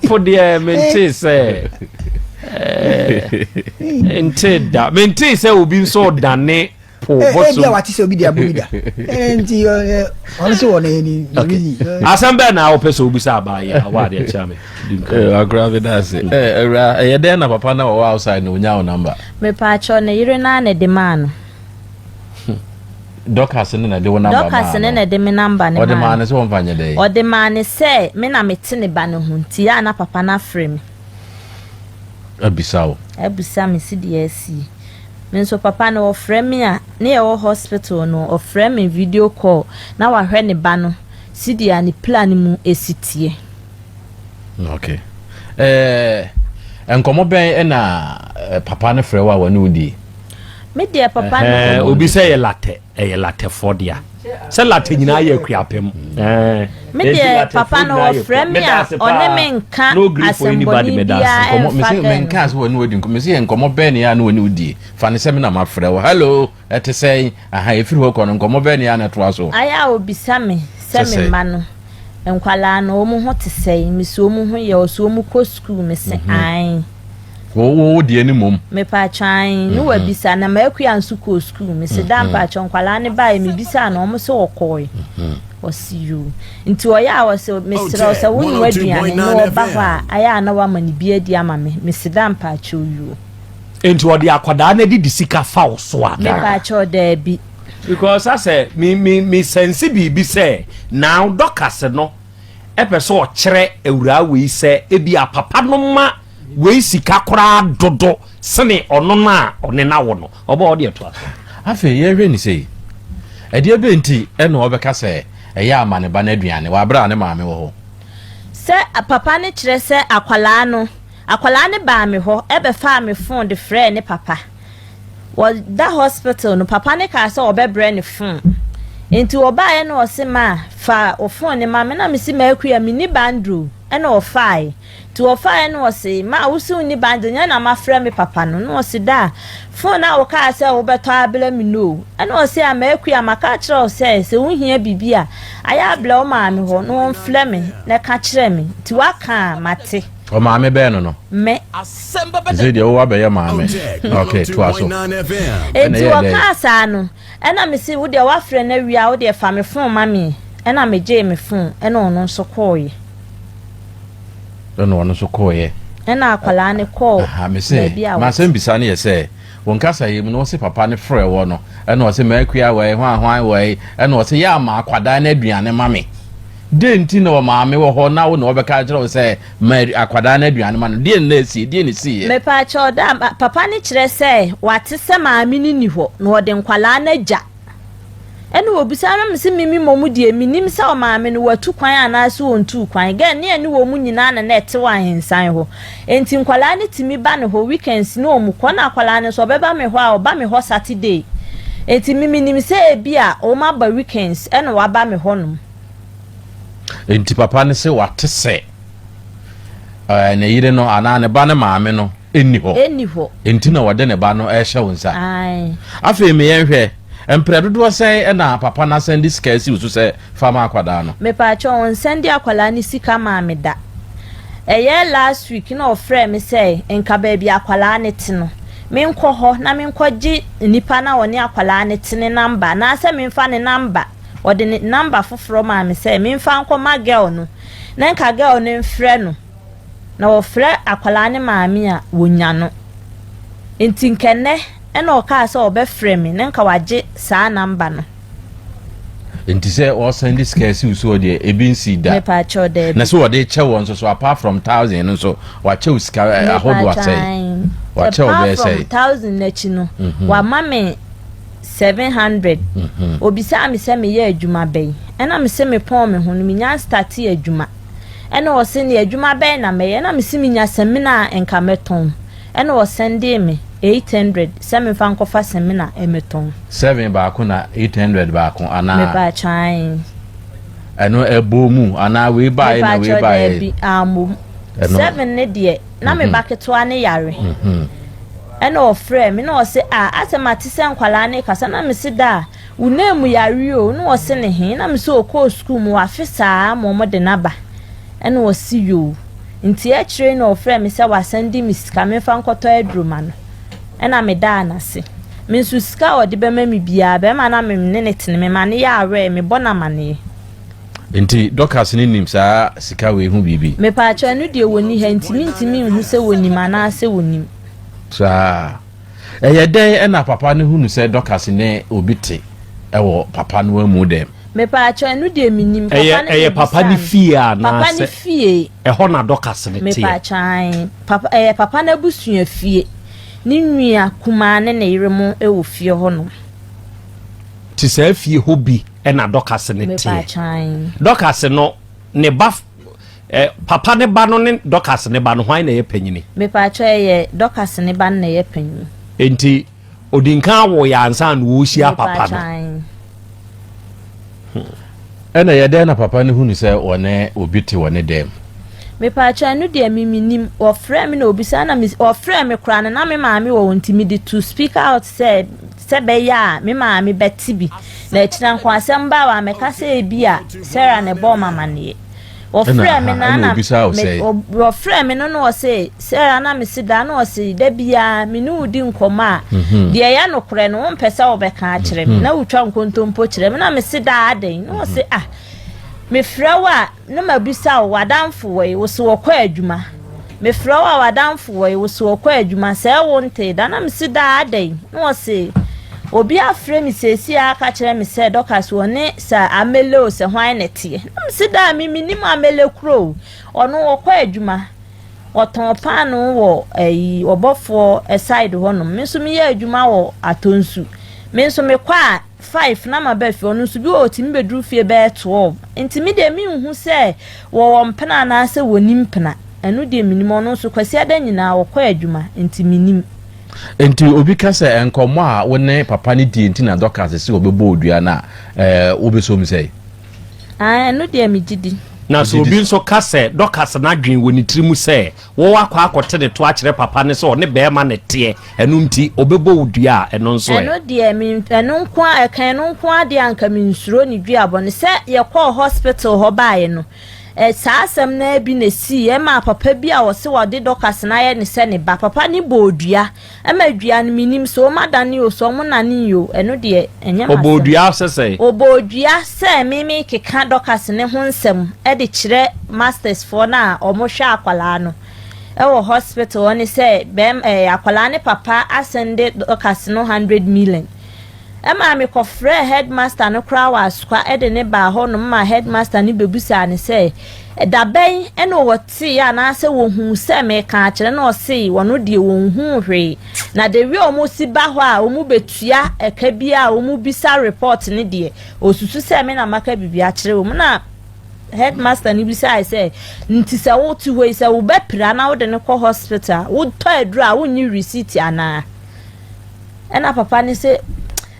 Po deɛ mente sɛ nte da mente sɛ obi nso dane. po eh, bosom. Ebi a wate sɛ obi de abɔ bi da. Eh, nti ɔno sɛ wɔ ne ne Asɛm bɛɛ na wopɛ sɛ wobisa abaa yi a wɔ adeɛ kyerɛ me. Akora bi da ase. Awura ɛyɛ dɛn na papa na ɔwɔ outside na onya wo number? Mepaakyɛw ne yere naa na ɛde maa no. Dorcas ne na ɛde wo number maa no. Dorcas ne na ɛde me number ne maa no. Ɔde maa no sɛ wɔmfa nyɛ dɛn? Ɔde maa no sɛ me na mete ne ba no ho nti a na papa no afrɛ me. Abisa wo. Abisa me si deɛ asie. Me nso papa no ɔfrɛ me a, ne yɛwɔ hospital no, ɔfrɛ me video call na wahwɛ ne ba no sɛdeɛ ne pira no mu si teɛ. Okay. Eh, nkɔmmɔ bɛn na eh, papa no frɛ wo a wɔne wo die? Me deɛ papa no. Obi sɛ yɛ latɛ, ɛyɛ latɛfoɔ dea. Sɛ latɛ nyinaa yɛ akuapem. Me deɛ papa no ɔfrɛ me a ɔne me nka asɛmbɔne biara ɛmfa gɛn. Menka sɛ wɔne wadi nkɔmmɔ, mese yɛ nkɔmmɔ bɛn ne yɛ a na wɔne wo die. Fa ne sɛ me na mafrɛ wo. Hello, ɛte sɛn? Aha, ɛfiri hɔ kɔ no, nkɔmmɔ bɛn ne yɛ a na ɛtoa so? Ayɛ a ɔbisa me sɛ me mma no, nkwadaa no, wɔn ho te sɛn? Mese wɔn ho yɛ, ɔse wɔn kɔ sukuu, mese ae. Wo wo deɛ no mmom. Mepatwɔ ae, ne wabisa, na m'akua nso kɔɔ sukuu, mese daa mpatwɔ nkwadaa no baeɛ, mebisaa no, wɔn se wɔkɔɔe. Ɔse yoo. Nti ɔyɛ a ɔse mesrɛ wo sɛ wonoa aduane na ɔba hɔ a, ayɛ a na wama no bi adi ama me, mese daa mpatwɔ yoo. Nti ɔde akwadaa no adidi sika fa wo so anaa? Mepatwɔ daabi. Because asɛ me me me sɛnse biribi sɛ now Dorcas no ɛpɛ sɛ ɔkyerɛ awuraa wei sɛ ebia papa no ma wei sika koraa dodo sene ɔno no a ɔne no awo no. Ɔbɔ ɔde ɛtoa so. Afei yɛhwɛ ne sei, ɛdeɛ bɛn nti na ɔbɛka sɛ ɛyɛ a ma ne ba no aduane wɔ aberɛ a ne maame wɔ hɔ? Sɛ papa no kyerɛ sɛ akwadaa no, akwadaa no baa me hɔ bɛfaa me phone de frɛɛ ne papa. Wɔda hospital no, papa no kaa sɛ ɔbɛbrɛ ne phone. Nti ɔbaeɛ na ɔse ma fa wo phone no ma me na mese Makua menni bundle o, ɛna ɔfaae. Nti ɔfaae na ɔse ma wo se wonni bundle nyɛ na mafrɛ me papa no na ɔse daa phone a wokaa sɛ wobɛtɔ abrɛ me no o, ɛna ɔse a Makua maka akyerɛ wo sɛ sɛ wohia biribi a ayɛ abrɛ wo maame hɔ na ɔmfrɛ me na ka kyerɛ me nti woaka a mate. Ɔmaame bɛn no no? Me. Sɛ deɛ wowɔ abɛyɛ maame. Ok, toa so. Enti wɔkaa saa no, ɛna mese wo deɛ woafrɛ no awie a wo deɛ fa me phone ma me. Ɛna megyee me phone, ɛna ɔno nso kɔɔeɛ. Ɛna ɔno nso kɔɔeɛ. Ɛna akwadaa no kɔɔ baabi a wɔte. M'asɛm bisa no yɛ sɛ, wo nkasa yi mu no, wose papa no frɛ wɔ no, ɛna ɔse m'akua wɔ he, hwan hwan wɔ he, ɛna ɔse yɛ ama akwadaa no aduane ma me. Dɛn nti na ɔmaame wɔ hɔ na wo na ɔbɛka akyerɛ wo sɛ ma akwadaa no aduane ma no? Deɛn na asie? Deɛn na ɛsiiɛ? Mepaakyɛw da, papa no kyerɛ sɛ wate sɛ maame no nni hɔ na ɔde nkwadaa no agya. Ɛna ɔbisa no mese mimi mmom deɛ mennim sɛ ɔmaame no watu kwan anaasɛ ɔntuu kwan. Gɛn ne ɛne wɔn nyinaa na na ɛte wɔ ahensan hɔ. Enti nkwadaa no tumi ba ne hɔ weekends ne wɔn kɔ na akwadaa no nso ɔbɛba me hɔ a ɔba me hɔ Saturday. Enti me menim sɛ ebia wɔn aba weekends ɛna waba me hɔ nom. Enti papa no se wate sɛ ɛɛ ne yere no anaa ne ba no maame no nni hɔ. Ɛnni hɔ. Enti na wɔde ne ba no ɛrehyɛ wo nsa. Ae. Afei me yɛn hwɛ, mprɛ dodoɔ sɛn na papa no asan de sika asi wo so sɛ fa ma akwadaa no? Mepaakyɛw ɔnsan de akwadaa no sika maa me da. Ɛyɛ last week na ɔfrɛɛ me sɛ nka baabi akwadaa no te no, menkɔ hɔ na menkɔgye nipa no a ɔne akwadaa no te ne number anaasɛ memfa ne number. Ɔde ne number foforɔ maa me sɛ memfa nkɔma girl no na nka girl no mfrɛ no na wɔfrɛ akwadaa no maame a wɔnya no. Nti nka ɛnnɛ ɛna ɔkaa sɛ ɔbɛfrɛ me na nka wagye saa number no. Nti sɛ ɔsan de sika asi wo so deɛ ebi nsi da. Mepaakyɛw daabi. Na sɛ wɔde kyɛ wɔn nso so apart from thousand no nso wakyɛ wo sika eh, ahodoɔ asɛe. Wakyɛ wo bɛyɛ sɛe. Apart from thousand n'akyi no mhm. wama me 700. Mhm. Obisaa me sɛ meyɛ adwuma bɛn. Ɛna mese mepɔn me ho no menya nstate adwuma. Ɛna ɔse ne adwuma bɛn na mɛyɛ. Ɛna mese menya samina a nka mɛtɔn. Ɛna ɔsɛndee me 800 sɛ memfa nkɔfa samina mmɛtɔn. Seven baako na 800 baako anaa? Mepaakyɛw ae. Ɛno ɛbɔ mu anaa wei baeɛ na wei Mepaakyɛw baeɛ? daabi ammom. Ɛno. Seven ne deɛ na me ba ketewa no yare. Ɛna ɔfrɛɛ me na ɔse ah asɛ mate sɛ nkwadaa no rekasa na mese daa wo nan mu yare o na ɔse ne he na mese ɔkɔɔ sukuu mu wafe saa ma ɔmo de no aba ɛna ɔse yoo nti akyire na ɔfrɛɛ me sɛ wasan di me sika memfa nkɔtɔ aduro ma no ɛna medaa no ase me nso sika a ɔde bɛma me biara bɛrima na me ne ne tene me ma no yɛ aware mebɔ no amaneɛ. Nti Dorcas no nim saa sika wei ho biribi? Mepaakyɛw ɛno deɛ wɔnni ha nti mentumi nhu sɛ wɔnim anaasɛ wɔnim. Saa. Ɛyɛ dɛn na papa no hunu sɛ Dorcas ne obi te wɔ papa no amu dɛm? Mepaakyɛw ɛno deɛ mennim. Papa Ɛyɛ no ɛyɛ na papa ebisaa no me. fie Papa no anaasɛ fie. ɛhɔ na Dorcas no teɛ? Mepaakyɛw ae. Papa ɛyɛ papa no abusua fie. Ne nua kumaa ne ne yere mo wɔ fie hɔ nom. Te saa fie hɔ bi na Dorcas no teɛ. Dorcas no ne ba eh, papa ne ba no ne Dorcas ne ba no hwan na ɛyɛ panyini? Mepaakyɛw ɛyɛ Dorcas ne ba no na ɛyɛ panyin. Enti odi nkan awo yɛ ansa na ɔrehyia papa no. Ɛna ɛyɛ dɛn na papa no hunu sɛ ɔne obi te wɔ ne dan mu? Mepaakyɛw ɛno deɛ me menim. Wɔfrɛɛ me na obisa na me wɔfrɛɛ me koraa no na me maame wɔ hɔ nti mede to speaker out sɛ sɛ bɛyɛ a me maame bɛte bi na akyina nko asɛm ba a wammɛka sɛ ebi a Sarah na ɛbɔɔ me amaneɛ. Wɔfrɛɛ me na na wɔfrɛɛ me no na ɔse Sarah na mese daa na ɔse da biara me ne wo di nkɔmmɔ a mhm. deɛ ɛyɛ nokorɛ no wompɛ sɛ wobɛka akyerɛ me mhm. na wotwa nkontompo kyerɛ me na mese daa adɛn na ɔse mhm. ah mefrɛ wo a Na mabisa wo, w'adamfo wɔ he? Wo se wɔkɔ adwuma. Mefrɛ wo a, w'adamfo wɔ he? Wo se wɔkɔ adwuma. Sɛɛ wontee da. Na mese daa adɛn? Na ɔse, obi afrɛ me seesei ara aka kyerɛ me sɛ Dorcas wɔne sɛ Amele o sɛ hwan na ɛteɛ. Na mese daa me mennim Amele koro o. Ɔno ɔkɔ adwuma. Ɔtɔn paanoo wɔ ayi ɔbɔfoɔ side hɔnom. Me nso meyɛ adwuma wɔ Atonsu. Me nso mekɔ a 5 na maba fie, ɔno nso bi wɔ hɔ ɔtumi bɛduru fie bɛyɛ 12 nti me deɛ menhu sɛ wɔwɔ mpena anaasɛ wɔnni mpena, ɛno deɛ mennim, ɔno nso Kwasiada nyinaa ɔkɔ adwuma nti mennim. Nti obi ka sɛ nkɔmmɔ a wo ne papa no die nti na Dorcas se ɔbɛbɔ wo dua no a, ɛɛ wobɛsɔ mu sɛn? Ae, ɛno deɛ megye di. Na sɛ obi nso ka sɛ Dorcas no adwene wɔ ne tirim sɛ wo akɔ akɔte ne to akyerɛ papa no sɛ ɔne barima na ɛteɛ, ɛno nti ɔbɛbɔ wo dua a, ɛno nso ɛ? Ɛno deɛ me, ɛno nko ara, ɛka ɛno nko ara deɛ a anka mensuro ne duabɔ no. Sɛ yɛkɔɔ hospital hɔ baeɛ no, ɛ, saa asɛm no ara bi na ɛsiiɛ. Ɛmaa papa bi a ɔse ɔde Dorcas no ayɛ ne sɛ ne ba, papa no bɔɔ dua. Ɛma dua no menim sɛ wɔn adane o sɛ wɔn nane o ɛno deɛ ɛnyɛ m'asɛm. Ɔbɔɔ dua sɛ sɛn? Ɔbɔɔ dua sɛ me mekeka Dorcas ne ho nsɛm de kyerɛ masters foɔ no a wɔn hwɛ akwadaa no wɔ hospital hɔ ne sɛ bɛɛma ɛɛ akwadaa ne papa asɛnde Dorcas no 100 million. Ɛmaa mekɔfrɛɛ headmaster no koraa wɔ Asokwa de no baa hɔnom maa headmaster no bɛbisaa no sɛ, da bɛn na wɔteeɛ anaasɛ wɔhuu sɛ mereka akyerɛ no? Ɔsee ɔno deɛ wɔnhuu hwee. Na the way wɔsi ba hɔ a wɔbɛtua ɛka biara a wɔbisa report no deɛ, ɔsusu sɛ me na maka biribi akyerɛ wɔn. Na headmaster no bisae sɛ, nti sɛ wote hɔ yi, sɛ wo ba pira na wode no kɔ hospital a, wotɔ aduro a wonnye receipt anaa? Ɛna papa no se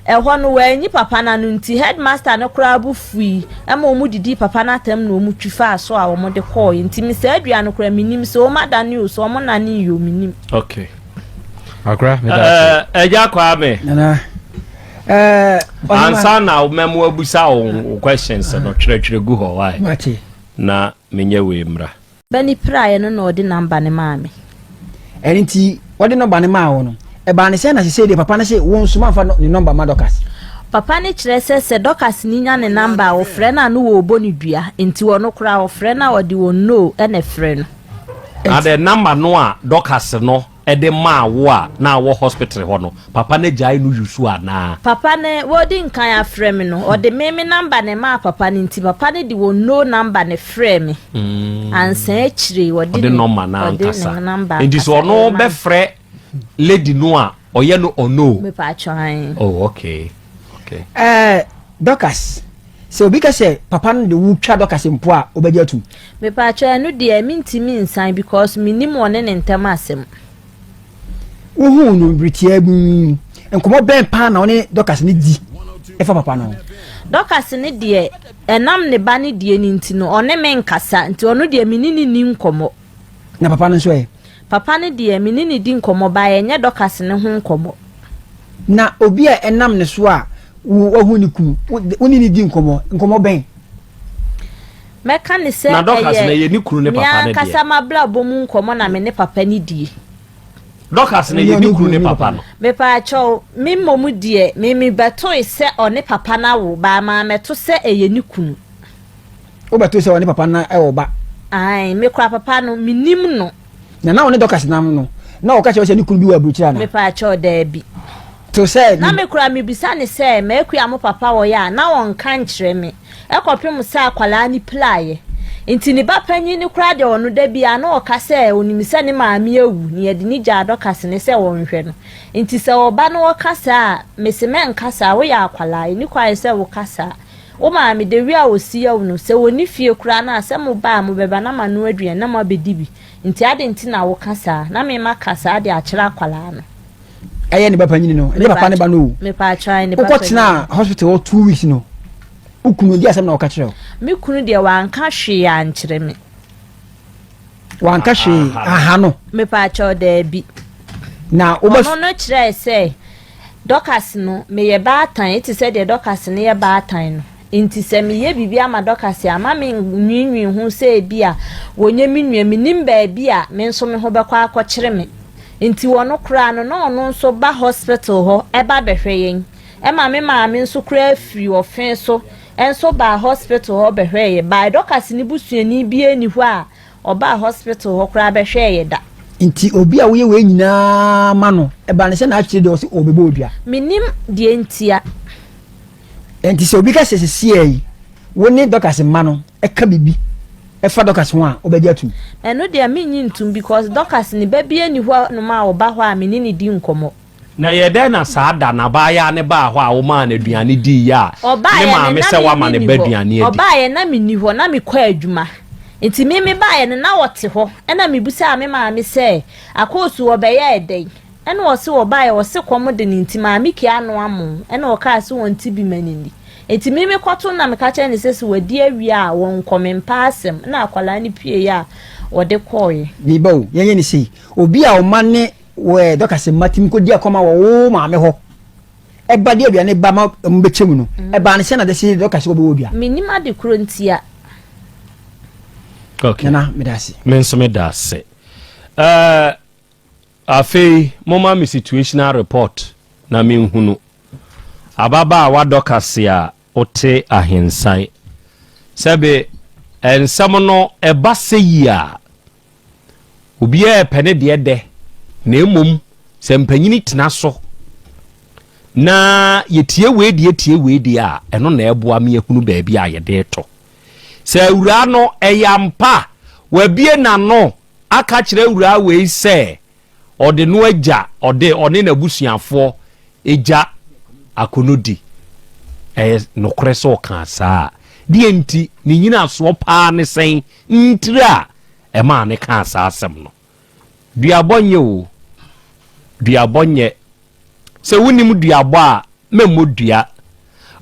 ɛhɔ no wanyi papa no ano nti headmaster no koraa bo fui ma wɔn didii papa no atɛm na wɔn twi faa so a wɔn de kɔɔɛ nti me saa dua no koraa menim sɛ wɔn adane o sɛ wɔn nane o menim. Okay. Akora, me da ase. Ɛgya Kwame. Nana. Eh, ansa na mɛmo abusa wo questions no twerɛtwerɛ gu hɔ wae. Mate. Na menyɛ wei mmra. Ba no piraeɛ no na ɔde number no maa me. Ɛno nti wɔde nɔmba no maa wo no, ɛbaa no sɛn na sesei deɛ papa no se wo nso mamfa ne nɔmba mma Dorcas? Papa no kyerɛ sɛ sɛ Dorcas no nya ne nɔmba a ɔfrɛ no a no wɔrebɔ no dua, nti ɔno koraa ɔfrɛ no a ɔde wɔn no na ɛfrɛ no. Na the number no a Dorcas no de maa wo a na wɔ hospital hɔ no, papa no agyae no use anaa? Papa no wɔdi nkan afrɛ me no, ɔde me me number na ɛmaa papa no nti papa no de wɔn no number na ɛfrɛɛ me. Ansa akyire yi ɔde ne nɔma no ankasa. Nti sɛ ɔno bɛfrɛ lady no a ɔyɛ no ɔno? Mepatwɔ ae. Oh okay okay. Ɛɛ Dorcas, sɛ obi ka sɛ papa no de wo twa Dorcas mpo a wobɛgye atum? Mepatwɔ ɛno deɛ mentumi nsan because mennim ɔne ne ntam asɛm. Wohuu no bere tiaa bi mu. Nkɔmmɔ bɛn paa na wo ne Dorcas no di fa papa no ho? Dorcas no deɛ, ɛnam ne ba no deɛ no nti no, ɔne me nkasa, nti ɔno deɛ me ne no nni nkɔmmɔ. Na papa no nso ɛ? Papa no deɛ, me ne no di nkɔmmɔ, but ɛnyɛ Dorcas no ho nkɔmmɔ. Na obi a ɛnam ne so a woahu ne kunu, wo ne no di nkɔmmɔ, nkɔmmɔ bɛn? Mɛka no sɛ Na Dorcas no, ɛyɛ ɛyɛ ne kunu ne me papa no deɛ. ankasa m'abrabɔ mu nkɔmmɔ na me ne papa no die. Dorcas no, ɛyɛ ne kunu ne papa no. Mepaakyɛw, me mmom deɛ, me mebɛtoe sɛ ɔne papa no awo, but mammɛto sɛ ɛyɛ ne kunu. Wobɛtoe sɛ ɔne papa no wɔ ba? Ae, me koraa papa no, mennim no. Na na ɔne Dorcas nam no, na ɔka kyerɛ wo sɛ ne kunu bi wɔ aburokyire anaa? Mepaakyɛw, daabi. To sɛ Na me koraa mebisa no sɛ, M'akua mo papa wɔ yɛ a? Na ɔnka nkyerɛ me. Ɛkɔpem sɛ akwadaa no piraeɛ. Nti ne ba panyin no koraa deɛ ɔno da biara na ɔka sɛ ɔnim sɛ ne maame awu na yɛde no gyaa Dorcas no sɛ ɔnhwɛ no. Nti sɛ ɔba na ɔka saa a, mese mɛnka saa, woyɛ akwadaa, ɛnni kwan sɛ woka saa. Wo maame, the way a ɔsi yɛ wo no, sɛ ɔnni fie koraa no a, sɛ moba a mobɛba na manoa aduane na moabɛdi bi. Nti adɛn nti na woka saa? Na me maka saa de akyerɛ akwadaa no. Ɛyɛ ne ba panyini no, ɛnyɛ papa ne ba no o. Wokɔ tenaa hospital hɔ 2 weeks no, wo kunu di asɛm na ɔka kyerɛ wo? Me kunu deɛ wanka hwee ankyerɛ me. Wanka hwee aha no? Mepaakyɛw, daabi. Na wobɛ Ɔno no kyerɛɛ sɛ Dorcas no meyɛ baatan, ete sɛ deɛ Dorcas no yɛ baatan no. Nti sɛ meyɛ biribi ama Dorcas a, ma me nwiinwii ho sɛ ebi a wɔnyɛ me nua, menim baabi a me nso me ho bɛkɔ akɔkyere me. Nti ɔno koraa no, na ɔno nso ba hospital hɔ ɛba bɛhwɛ yɛn. Ɛma me maame nso koraa firi ɔfe so nso baa hospital hɔ bɛhwɛɛ yɛn. By Dorcas ne busuani biara nni hɔ a ɔbaa hospital hɔ koraa bɛhwɛɛ yɛ da. Nti obi a woyɛ wei nyinaa ma no, ɛba ne sɛ n'akyire deɛ ɔsɛ ɔbɛbɔ odua. Menim deɛ ntia. Nti sɛ obi ka sɛ sisiɛ yi, wo ne Dorcas mma no ɛka biribi ɛfa Dorcas ho a, wobɛgye atum? Ɛno deɛ mennye ntom because Dorcas ne ba bi nni hɔ nom a ɔba hɔ a me ne no di nkɔmmɔ. Na ɛyɛ dɛn na saa da no abaayaa no baa hɔ a womaa no aduane diiɛ a ne Ɔbaeɛ no maame na sɛ me woama ne menni ba hɔ. aduane adi? Ɔbaeɛ na menni hɔ, na mekɔ adwuma. Nti me mebaeɛ no na ɔte hɔ. Ɛna mebisaa me maame sɛ, Akoosu ɔbɛyɛɛ dɛn? Ɛna ɔse ɔbaeɛ ɔse kɔm de no nti maame Kia anoa mo. Ɛna ɔkaa sɛ ɔnte bi ma no nni. Nti me mekɔto no na meka kyerɛɛ no sɛ sɛ wadi awie a wɔnkɔ, mempɛ asɛm. Ɛna akwadaa no pueeɛ a ɔde kɔeɛ. Me ba o, yɛnyɛ no sei, obi a ɔma ne wɔ Dorcas mma tumi kɔdi akɔma wɔ wo maame hɔ ɛba de aduane ba ma ɔmo bɛkyɛ mu no, ɛbaa ne sɛ na de se Dorcas wɔbɛwɔ dua. Mennim ade korɔ ntia. Okay. Nana, meda ase. Me nso meda ase. Uh, afei, moma me situational report na menhunu. Ababaawa Dorcas a wote ahensan. Sɛbe nsɛm no ɛba sɛ yi a, obiara pɛ ne deɛ dɛ, na mmom sɛ mpanyini tena so na yɛtie wei deɛ tie wei deɛ a, ɛno na ɛboa me ahunu baabi a yɛde to. Sɛ awuraa no ɛyɛ ampa, wabie n'ano aka kyerɛ awuraa wei sɛ ɔde no agya, ɔde ɔne n'abusuafoɔ agya akɔnɔdi. Ɛyɛ nokorɛ sɛ ɔkaa saa a, deɛ nti ne nyinasoɔ paa ne sɛn ntiri a ɛmaa ne kaa saa asɛm no? Duabɔ nyɛ o, duabɔ nyɛ. Sɛ wonim duabɔ a, mɛmmɔ dua.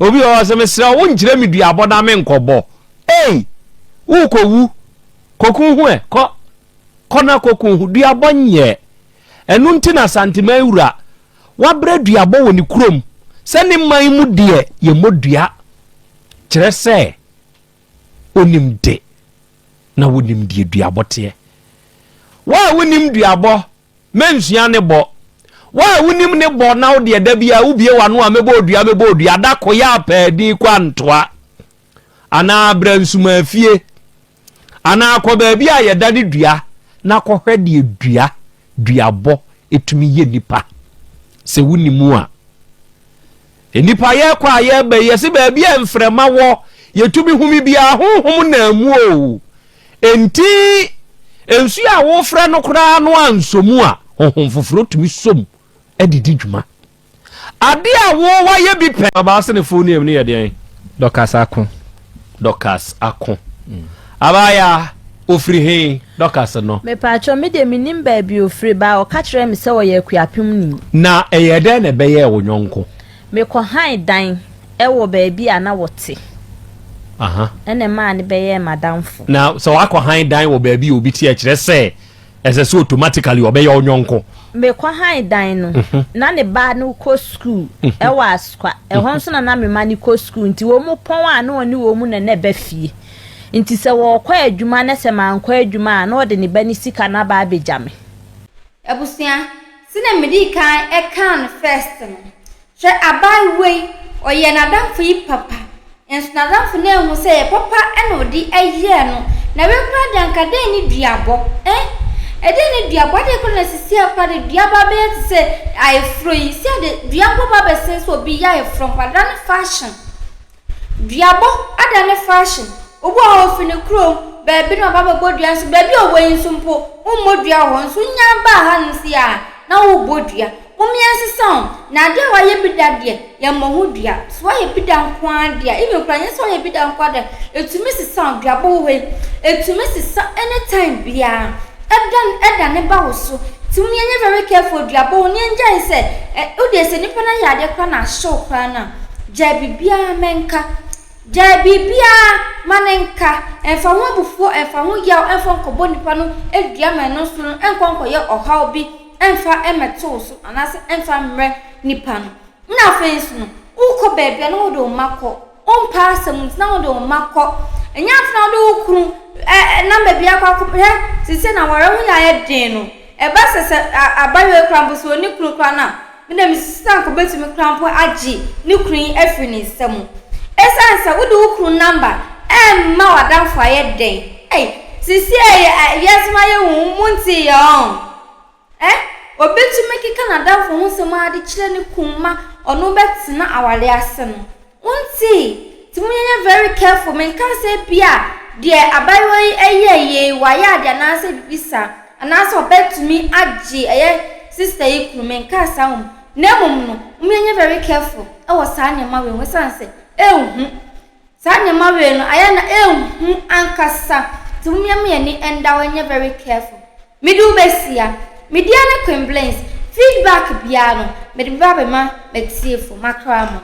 Obi wɔ hɔ sɛ mesrɛ wo wonkyerɛ me duabɔ na menkɔbɔ. Ei, worekɔwu, kɔku ho ɛ, kɔ. Kɔ na kɔku ho. Duabɔ nyɛ. Ɛno nti na Asanteman wura wabrɛ duabɔ wɔ ne kurom sɛ ne man mu deɛ yɛmmɔ dua. Kyerɛ sɛ onim de na wonim deɛ duabɔ teɛ. Wo a wonim duabɔ, mɛnsua ne bɔ. Wo a wonim ne bɔ na wo deɛ da biara wobie w'ano a mɛbɔ odua mɛbɔ odua da ko yɛ apaani kɔ antoa anaa brɛ nsumaafie anaa kɔ baabi a yɛda ne dua na kɔhwɛ deɛ dua duabɔ ɛtumi yɛ nipa sɛ wonim a. Nnipa yɛkɔ a yɛba yi, yɛse baabi a mframa wɔ, yɛtumi home biara, honhom na mu o. Enti nsuo a wofrɛ no koraa no ansɔ mu a, honhom foforɔ tumi sɔ mu de di dwuma. Adeɛ a wo wayɛ bi pɛ. Abaa se ne full name no yɛ deɛn? Dorcas Ako. Dorcas Ako. Abaayaa, ofiri he, Dorcas no? Mepaakyɛw, me deɛ mennim baabi ofiri, but ɔka kyerɛɛ me sɛ ɔyɛ Akuapem ni. Na ɛyɛɛ dɛn na ɛbɛyɛɛ wo yɔnko? Mekɔhan dan wɔ baabi a na wɔte. Aha. Ɛna ɛmaa no bɛyɛɛ m'adamfo. Na sɛ wakɔhan dan wɔ baabi a obi te a, ɛkyerɛ sɛ ɛsɛ sɛ automatically ɔbɛyɛ wo yɔnko? Mekɔhan dan no, na ne ba no kɔ sukuu wɔ Asukwa. Ɛhɔ nso na na me mma no kɔ sukuu, nti wɔn pɔn a na ɔne wɔn na na ɛba fie. Nti sɛ wɔrekɔ adwuma na sɛ mankɔ adwuma a, na ɔde ne ba no sika no aba abɛgya me. Abusua, sɛnea medii kan kaa no first no, hwɛ abaayewa yi, ɔyɛɛ n'adamfo yi papa, nso n'adamfo no anhu sɛ ɛyɛ papa na ɔde yɛɛ no, na wei koraa deɛ anka dɛn ne duabɔ eh? Ɛdɛn ne duabɔ? Adɛn koraa na sisi a koraa de duabɔ abɛyɛ te sɛ ayeforɔ yi, si a de duabɔ ba abɛsen sɛ obi yɛ ayeforɔ mpo, adane fashion. Duabɔ adane fashion. Obi wɔ hɔ a ofi ne kurom. baabi na waba abɛbɔ dua nso baabi a ɔwɔ yi nso mpo wommɔ dua wɔ hɔ nso wonya baa hanom sei a na worebɔ dua. Mom yɛnsesa o, na adeɛ a wayɛ bi da deɛ yɛmmɔ ho dua. So wayɛ bi da nko ara deɛ a, even koraa nyɛ sɛ wayɛ bi da nko ara deɛ a, ɛtumi sesa o, duabɔ wɔ hɔ yi, ɛtumi sesa anytime biara, ɛda ɛdane ba wo so. Nti mom yɛnyɛ very careful duabɔ ho na yɛngyae sɛ, ɛ wodeɛ sɛ nipa no ayɛ adeɛ koraa na ahye wo koraa no a, gyae biribiara mɛnka. Gyae biribiara ma no nka. Ɛmfa ho abufuo, ɛmfa ho yaw, ɛmfa nkɔbɔ nipa no dua ma ɛno nso no ɛnkɔ nkɔyɛ ɔhaw bi ɛmfa mmɛto wo so anaasɛ ɛmfa mmrɛ nipa no. Ɛna afei nso no, wokɔ baabi a na wode wo mma kɔ. Wompɛ asɛm nti na wode wo mma kɔ. Ɛnyɛ afei na wode wo kunu nam baabi akɔ akɔ hwɛ seesei na aware ho yɛ ayɛ den no. Ɛba sɛ sɛ abayewa yi koraa mpo sɛ ɔnni kunu koraa no a, Me deɛ mesusu sɛ anka ɔbɛtumi koraa mpo agye ne kunu yi afiri ne nsa mu. Ɛsiane sɛ wode wo kunu number ɛmma w'adamfo ayɛ dɛn? Ei, seesei a wiase mu ayɛ hu, montee yɛ ɔn? Eh, obi tumi keka n'adamfo ho nsɛm ara de kyerɛ ne kunu ma ɔno bɛtena awareɛ ase no. Wontee? Nti monyɛ very careful, menkaa sɛ ebia deɛ abayewa yi yɛɛ yei wayɛ adeɛ anaasɛ biribi saa, anaasɛ ɔbɛtumi agye ɛyɛ sister yi kunu, menkaa saa mmom. Na mmom no, monyɛ very careful wɔ saa nneɛma wei ho, ɛsiane sɛ ɛnhu. Saa nneɛma wei no, ayɛ na ɛnhu ankasa. Nti monyɛ mo ani nda hɔ nyɛ very careful. Mede wo bɛsia. Me din ne Queen Blings. Feedback biara no, mede bɛba abɛma m'atiefo, makra mo.